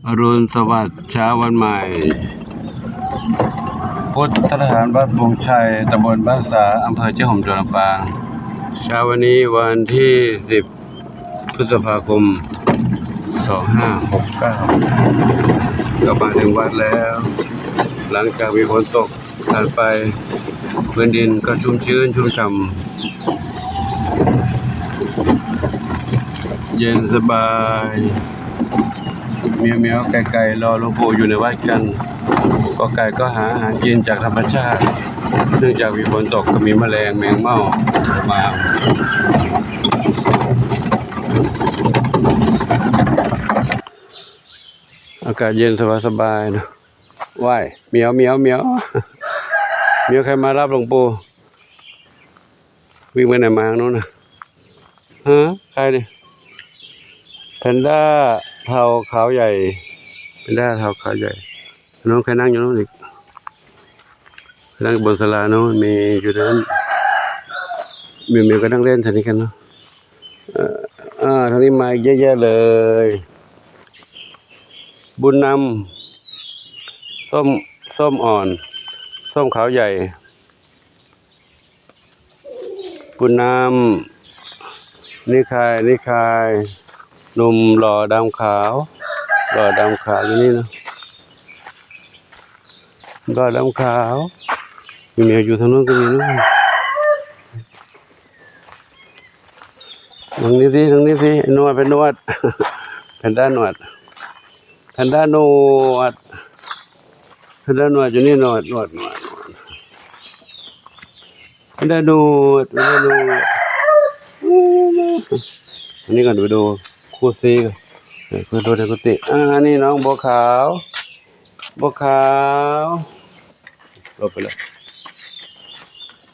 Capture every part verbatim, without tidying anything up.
อรุณสวัสดิ์เช้าวันใหม่ พุทธสถานวัดบงชัย ตำบลบ้านสา อำเภอเจ้าหอม จังหวัดลำปาง เช้าวันนี้วันที่ สิบ พฤษภาคม สองห้าหกเก้า กลับมาถึงวัดแล้ว หลังจากมีฝนตกผ่านไป พื้นดินก็ชุ่มชื้นชุ่มฉ่ำ เย็นสบาย เมียวๆ ไก่ๆ รอหลวงปู่อยู่ในวัดกัน กอไก่ก็หาอาหารกินจากธรรมชาติ เนื่องจากมีฝนตกก็มีแมลงแมงเม่ามา อากาศเย็นสบายๆ เนอะ ว่าย เหมียว เหมียว เหมียว เหมียว ใครมารับหลวงปู่ วิ่งไปไหนมาทางโน้นนะ ฮะ ใครเนี่ย แพนด้าเทาขาวใหญ่ แพนด้าเทาขาวใหญ่ น้องใครนั่งอยู่โน้นอีก นั่งบนศาลาโน้น มีอยู่นั้น เหมียวๆ ก็นั่งเล่นแถวนี้กันเนาะ เอ่อ อ่า ทางนี้มาอีกเยอะแยะเลย บุญนำ ส้ม ส้มอ่อน ส้มขาวใหญ่ บุญนำ นิคาย นิคาย หนุ่มหล่อดำขาว หล่อดำขาวอยู่นี่เนาะ หล่อดำขาว มีเหมียวอยู่ทางนู้นก็มีนะ ทางนี้สิ ทางนี้สิ หนวด เป็นหนวด แพนด้าหนวด แพนด้าหนวด แพนด้าหนวดอยู่นี่ หนวด หนวด หนวด หนวด แพนด้าหนวด แพนด้าหนวด อันนี้ก่อน ไปดูคู่ซีก่อน เออ คู่ดูในกุฏิ อ่า นี่น้องบัวขาว บัวขาว หลบไปแล้ว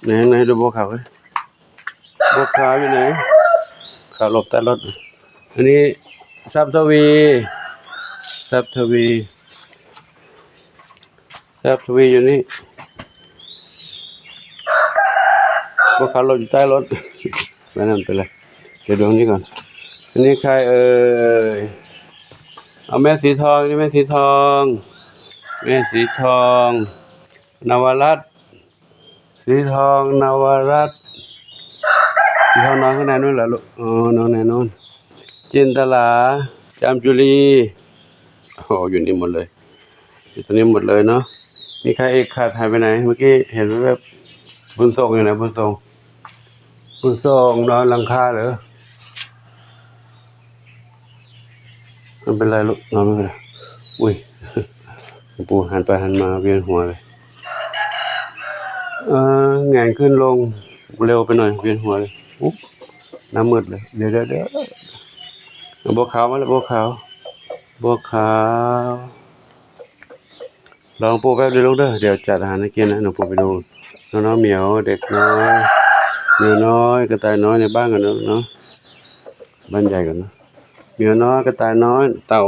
ไหน ไหน ดูบัวขาวสิ บัวขาวอยู่ไหน ขาวหลบใต้รถ อันนี้ทรัพย์ทวี ทรัพย์ทวี ทรัพย์ทวีอยู่นี่ บัวขาวหลบอยู่ใต้รถ ไม่นั่นไปเลย เดี๋ยวดูนี่ก่อน อันนี้ใครเอ่ย เอาแม่สีทอง นี่แม่สีทอง แม่สีทอง นวรัตน์ สีทอง นวรัตน์ สีทองนอนข้างในนู้นเหรอลูก อ๋อ นอนในนู้น จินตลา จามจุลี โอ้ อยู่นี่หมดเลย อยู่ตรงนี้หมดเลยเนาะ มีใครเอกขาดหายไปไหน เมื่อกี้เห็นแวบๆ บุญส่งอยู่ไหน บุญส่ง บุญส่งนอนหลังคาเหรอ มันเป็นไรลูก นอนไม่เป็นไร อุ้ย หลวงปู่หันไปหันมาเวียนหัวเลย เออ แหงนขึ้นลงเร็วไปหน่อย เวียนหัวเลย อุ๊ย หน้ามืดเลย เดี๋ยว เดี๋ยว เดี๋ยว บัวขาวมาแล้ว บัวขาว บัวขาว รอหลวงปู่แป๊บเดียวลูกเด้อ เดี๋ยวจัดอาหารให้กินนะ หลวงปู่ไปดู น้องๆ เหมียว เด็กน้อย เหมียวน้อย กระต่ายน้อยในบ้านกันเนาะ บ้านใหญ่กันเนาะ เหมียวน้อย กระต่ายน้อย เต่า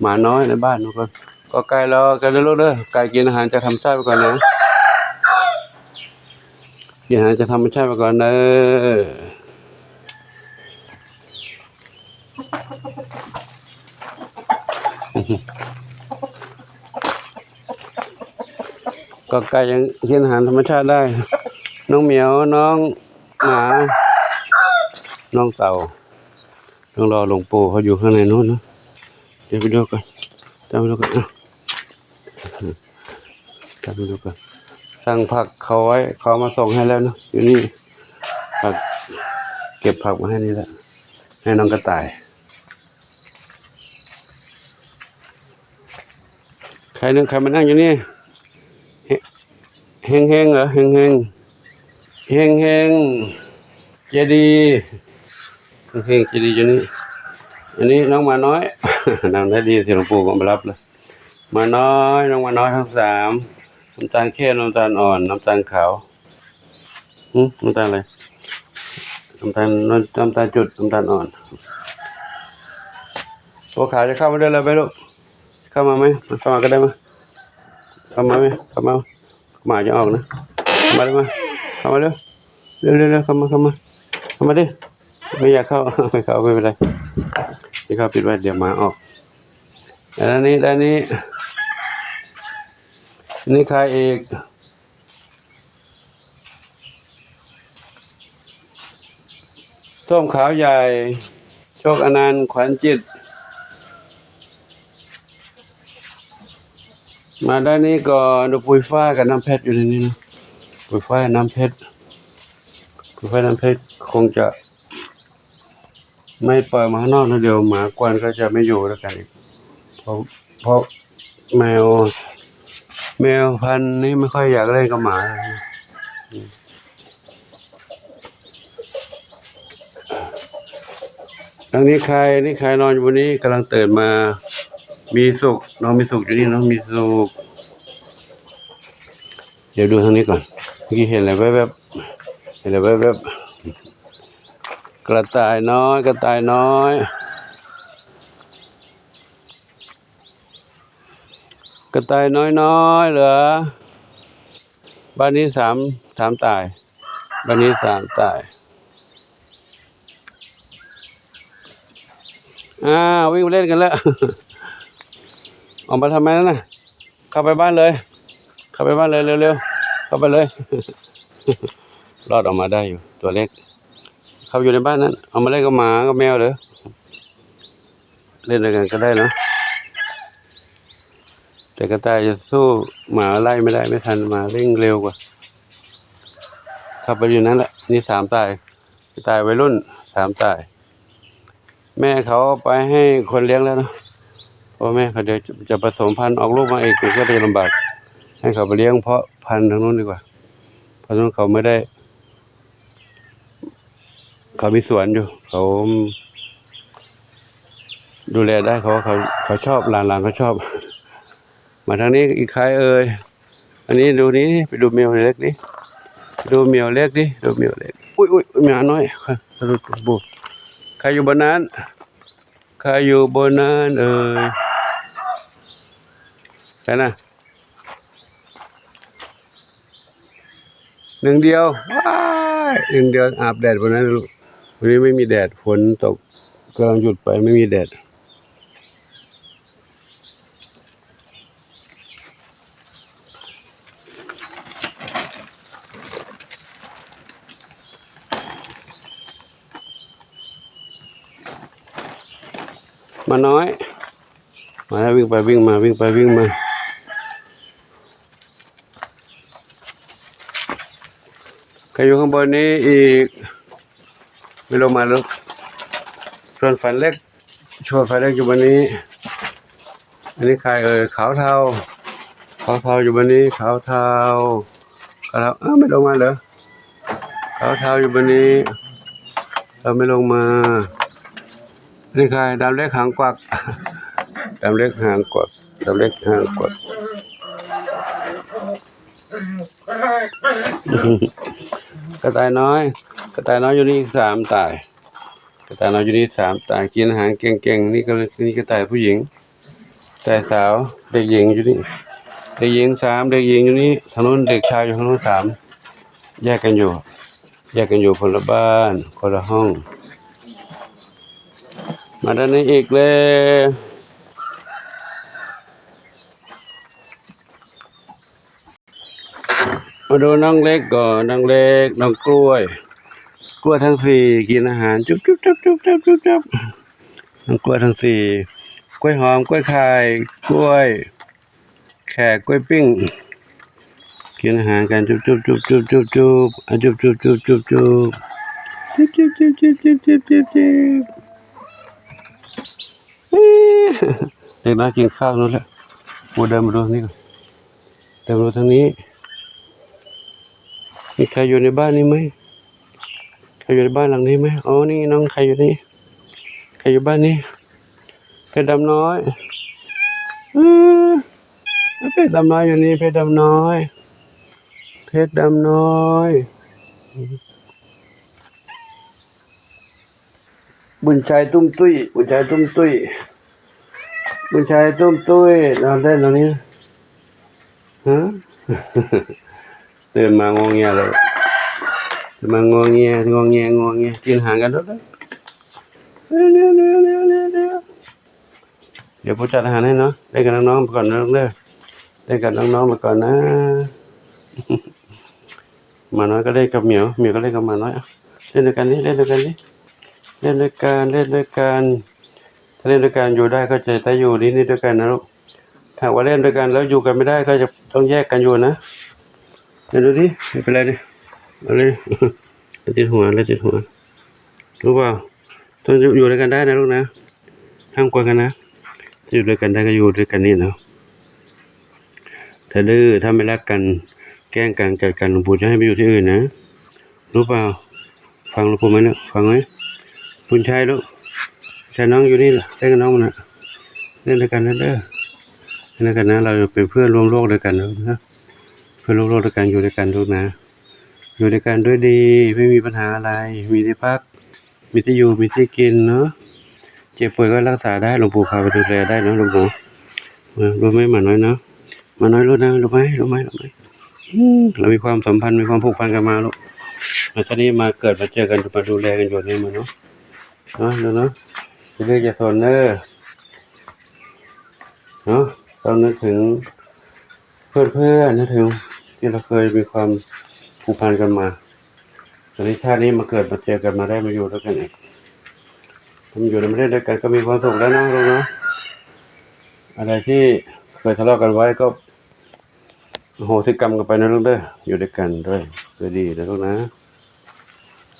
หมาน้อยในบ้านเนาะ ก็ ก็ไก่รอกันเด้อลูกเด้อ ไก่กินอาหารจากธรรมชาติไปก่อนนะ กินอาหารจากธรรมชาติไปก่อนเด้อ ก็ไก่ยังกินอาหารธรรมชาติได้ น้องเหมียว น้องหมา น้องเต่า ต้องรอหลวงปู่เขาอยู่ข้างในนู้นนะ เดี๋ยวไปดูกัน ตามไปดูกัน อ่ะ ตามไปดูกัน สั่งผักเขาไว้ เขามาส่งให้แล้วนะ อยู่นี่ ผัก เก็บผักมาให้นี่แหละ ให้น้องกระต่าย ใครนึง ใครมานั่งอยู่นี่ เฮงเฮงเหรอ เฮงเฮง เฮงเฮง เจดีย์ เฮงเฮง เจดีย์อยู่นี่ อันนี้น้องหมาน้อย น้องได้ดีที่หลวงปู่ก็มารับเลย หมาน้อย น้องหมาน้อยทั้งสาม น้ำตาลเข้ม น้ำตาลอ่อน น้ำตาลขาว หึ น้ำตาลอะไร น้ำตาล น้ำ น้ำตาลจุด น้ำตาลอ่อน บัวขาวจะเข้ามาด้วยเลยไหมลูก เข้ามาไหม มาเข้ามาก็ได้มา เข้ามาไหม เข้ามา หมาจะออกนะ เข้ามาเลยมา เข้ามาเร็ว เร็วเร็วเร็ว เข้ามา เข้ามา เข้ามาดิ ไม่อยากเข้า ไม่เข้า ไม่เป็นไร นี่ก็ปิดไว้ เดี๋ยวหมาออก อันนี้ ด้านนี้ นี่ใครอีก ส้มขาวใหญ่ โชคอนันต์ ขวัญจิต มาด้านนี้ก่อน ดูปุยฝ้ายกับน้ำเพชรอยู่ในนี้นะ ปุยฝ้าย น้ำเพชร ปุยฝ้าย น้ำเพชร คงจะไม่ปล่อยมาข้างนอกนะ เดี๋ยวหมากวนก็จะไม่อยู่ด้วยกันอีก เพราะ เพราะแมว แมวพันธุ์นี้ไม่ค่อยอยากเล่นกับหมา อันนี้ใคร นี่ใครนอนอยู่บนนี้ กำลังตื่นมา มีสุข น้องมีสุขอยู่นี่ น้องมีสุข เดี๋ยวดูทางนี้ก่อน เมื่อกี้เห็นอะไรแวบๆ เห็นอะไรแวบๆ กระต่ายน้อย กระต่ายน้อย กระต่ายน้อยๆ เหรอ บ้านนี้สาม สามต่าย บ้านนี้สามต่าย อ้าว วิ่งไปเล่นกันแล้ว ออกมาทำไมนั่นน่ะ เข้าไปบ้านเลย เข้าไปบ้านเลย เร็วๆ เข้าไปเลย รอดออกมาได้อยู่ ตัวเล็ก เขาอยู่ในบ้านนั้น เอามาเล่นกับหมากับแมวเลย เล่นด้วยกันก็ได้เนาะ แต่กระต่ายจะสู้หมาไล่ไม่ได้ ไม่ทัน หมาวิ่งเร็วกว่า เข้าไปอยู่นั้นแหละ นี่สามต่าย กระต่ายวัยรุ่น สามต่าย แม่เขาไปให้คนเลี้ยงแล้วนะ เพราะแม่เขาเดี๋ยวจะผสมพันธุ์ออกลูกมาอีก มันก็จะลำบาก ให้เขาไปเลี้ยงเพาะพันธุ์ทางนู้นดีกว่า เพราะทางนู้นเขาไม่ได้ เขามีสวนอยู่ เขาดูแลได้ เขา เขา เขาชอบ หลานๆ เขาชอบ มาทางนี้อีกใครเอ่ย อันนี้ดูนี่ ไปดูเหมียวเล็กดิ ดูเหมียวเล็กดิ ดูเหมียวเล็ก อุ๊ย อุ๊ย หมาน้อย สะดุดบูด ใครอยู่บนนั้น ใครอยู่บนนั้นเอ่ย ใครนะ หนึ่งเดียว ว้าย หนึ่งเดียว อาบแดดวันนั้นลูก วันนี้ไม่มีแดด ฝนตก กำลังหยุดไป ไม่มีแดด หมาน้อย มาแล้ว วิ่งไปวิ่งมา วิ่งไปวิ่งมา ใครอยู่ข้างบนนี้อีก ไม่ลงมาลูก ส่วนฝันเล็ก ส่วนฝันเล็กอยู่บนนี้ อันนี้ใครเอ่ย ขาวเทา ขาวเทาอยู่บนนี้ ขาวเทา ขาวเทา อ้าว ไม่ลงมาเหรอ ขาวเทาอยู่บนนี้ เราไม่ลงมา นี่ใคร ดำเล็กหางกวัก ดำเล็กหางกวัก ดำเล็กหางกวัก กระต่ายน้อย กระต่ายน้อยอยู่นี่อีกสามต่าย กระต่ายน้อยอยู่นี่สามต่าย กินอาหารเก่งๆ นี่ก็ นี่กระต่ายผู้หญิง กระต่ายสาว เด็กหญิงอยู่นี่ เด็กหญิงสาม เด็กหญิงอยู่นี่ ทางนู้นเด็กชายอยู่ทางนู้นสาม แยกกันอยู่ แยกกันอยู่คนละบ้าน คนละห้อง มาด้านนี้อีกแล้ว มาดูน้องเล็กก่อน น้องเล็ก น้องกล้วย กล้วยทั้งสี่กินอาหาร จุ๊บจุ๊บจุ๊บจุ๊บจุ๊บจุ๊บจุ๊บ น้องกล้วยทั้งสี่ กล้วยหอม กล้วยไข่ กล้วยแขก กล้วยปิ้ง กินอาหารกัน จุ๊บจุ๊บจุ๊บจุ๊บจุ๊บจุ๊บ อ่ะ จุ๊บจุ๊บจุ๊บจุ๊บจุ๊บ จุ๊บจุ๊บจุ๊บจุ๊บจุ๊บจุ๊บจุ๊บจุ๊บ เอ๊ะ เด็กน้อยกินข้าวนู่นแหละ มาเดินมาดูนี่ก่อน เดินมาดูทางนี้ มีใครอยู่ในบ้านนี้ไหม ใครอยู่ในบ้านหลังนี้ไหม อ๋อ นี่น้องใครอยู่นี่ ใครอยู่บ้านนี้ เพชรดำน้อย เออ เพชรดำน้อยอยู่นี่ เพชรดำน้อย เพชรดำน้อย บุญชัยตุ้มตุ้ย บุญชัยตุ้มตุ้ย บุญชัยตุ้มตุ้ย นอนเล่นตรงนี้ ฮะ ตื่นมางวงเงียเลย ตื่นมางวงเงีย งวงเงีย งวงเงีย กินอาหารกันแล้วนะ เดี๋ยวปู่จัดอาหารให้เนาะ เล่นกับน้องๆไปก่อนนะลูกเด้อ เล่นกับน้องๆไปก่อนนะ หมาน้อยก็เล่นกับเหมียว เหมียวก็เล่นกับหมาน้อย อ่ะ เล่นด้วยกันดิ เล่นด้วยกันดิ เล่นด้วยกัน เล่นด้วยกัน ถ้าเล่นด้วยกันอยู่ได้ก็จะได้อยู่นี่นี่ด้วยกันนะลูก ถ้าว่าเล่นด้วยกันแล้วอยู่กันไม่ได้ก็จะต้องแยกกันอยู่นะ เดี๋ยวดูดิ ไม่เป็นไรดิ เอาเลย เล่นติดหัว เล่นติดหัว รู้เปล่า ต้องอยู่ อยู่ด้วยกันได้นะลูกนะ ห้ามกวนกันนะ ถ้าอยู่ด้วยกันได้ก็อยู่ด้วยกันนี่เนาะ ถ้าดื้อ ถ้าไม่รักกัน แกล้งกัน กัดกัน หลวงปู่จะให้ไปอยู่ที่อื่นนะ รู้เปล่า ฟังหลวงปู่ไหมเนี่ย ฟังไหม บุญชัยลูก บุญชัยน้องอยู่นี่แหละ เล่นกับน้องมันนะ เล่นด้วยกันนะเด้อ เล่นด้วยกันนะ เราเป็นเพื่อนร่วมโลกด้วยกันนะ เพื่อนร่วมโลกด้วยกัน อยู่ด้วยกันลูกนะ อยู่ด้วยกันด้วยดี ไม่มีปัญหาอะไร มีที่พัก มีที่อยู่ มีที่กินเนาะ เจ็บป่วยก็รักษาได้ หลวงปู่พาไปดูแลได้เนาะลูกเนาะ เออ รู้ไหมหมาน้อยเนาะ หมาน้อยรู้นะ รู้ไหม รู้ไหม รู้ไหม อืม เรามีความสัมพันธ์ มีความผูกพันกันมาลูก มาชาตินี้มาเกิดมาเจอกัน มาดูแลกันอยู่นี่มาเนาะ เนาะ เนาะ เนาะ อย่าดื้ออย่าซนเด้อ เนาะ ต้องนึกถึงเพื่อนๆ นึกถึงที่เราเคยมีความผูกพันกันมา ตอนนี้ชาตินี้มาเกิดมาเจอกันมาได้มาอยู่ด้วยกันอีก มาอยู่ในประเทศเดียวกันก็มีความสุขแล้วนะลูกเนาะ อะไรที่เคยทะเลาะกันไว้ก็อโหสิกรรมกันไปนะลูกเด้อ อยู่ด้วยกันด้วย ด้วยดีนะลูกนะ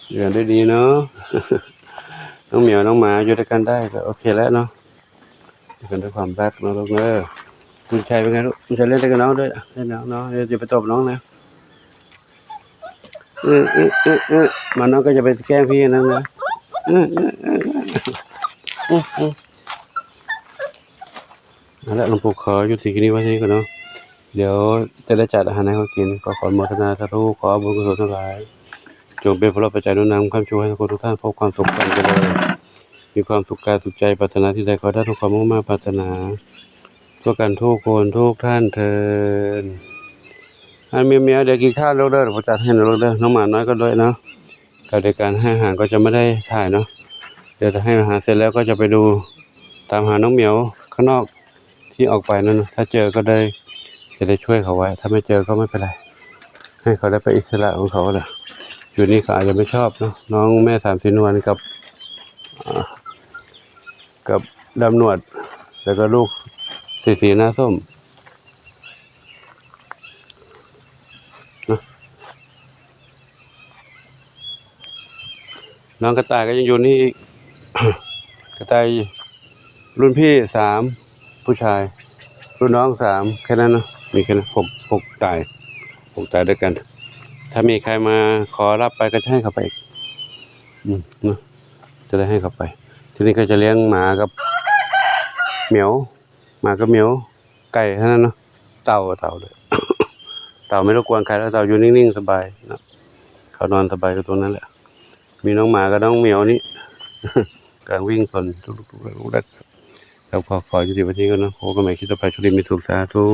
อยู่กันด้วยดีเนาะ น้องเหมียวน้องหมาอยู่ด้วยกันได้ก็โอเคแล้วเนาะ อยู่กันด้วยความรักเนาะลูกเนาะ คุณชายเป็นไงลูก คุณชายเล่นกับน้องด้วย เล่นน้อง น้อง เดี๋ยวจะไปตบน้องนะ เออ เออ เออ เออ มาน้องก็จะไปแกล้งพี่นั่นนะ เออ เออ เออ เออ เออ เออ เอาละ หลวงปู่ขอยุติคลิปนี้ไว้เท่านี้ก่อนเนาะ เดี๋ยวจะได้จัดอาหารให้เขากิน ก็ขออนุโมทนาสาธุ ขอบุญกุศลทั้งหลาย จงเป็นพลปัจจัยหนุนนำค้ำชูให้ทุกคนทุกท่านพบความสุขความเจริญ มีความสุขกายสุขใจ ปรารถนาที่ใดขอได้ทุกความมุ่งมา่ปรารถนา ทั่วกันทุกคนทุกท่านเทอญ อันเมียวๆ เดี๋ยวกินข้าวลูกเด้อ เดี๋ยวผมจัดให้นะลูกเด้อ น้องหมาน้อยก็ด้วยเนาะ กับเดียวกันให้อาหารก็จะไม่ได้ถ่ายเนาะ เดี๋ยวจะให้อาหารเสร็จแล้วก็จะไปดู ตามหาน้องเหมียวข้างนอกที่ออกไปนั่นนะ ถ้าเจอก็ได้ จะได้ช่วยเขาไว้ ถ้าไม่เจอก็ไม่เป็นไร ให้เขาได้ไปอิสระของเขาแหละ อยู่นี่เขาอาจจะไม่ชอบเนาะ น้องแม่สามสีนวลกับ อ่า กับดำหนวด แล้วก็ลูกสีสีหน้าส้มนะ น้องกระต่ายก็ยังอยู่นี่อีก กระต่ายรุ่นพี่สาม ผู้ชาย รุ่นน้องสาม แค่นั้นเนาะ มีแค่นั้น หก หกตาย หกตายด้วยกัน ถ้ามีใครมาขอรับไปก็จะให้เขาไปอีก อืม เนาะ จะได้ให้เขาไป ที่นี่ก็จะเลี้ยงหมากับเหมียว หมากับเหมียว ไก่เท่านั้นเนาะ เต่า เต่าเลย เต่าไม่รบกวนใครแล้ว เต่าอยู่นิ่งๆ สบายเนาะ เขานอนสบายอยู่ตรงนั้นแหละ มีน้องหมากับน้องเหมียวนี่ กำลังวิ่งสนทุกๆ ลูกๆ ครับ ขอ ขอยุติไว้ที่นี่ก่อนเนาะ พบกันใหม่คลิปต่อไป โชคดีมีสุข สาธุ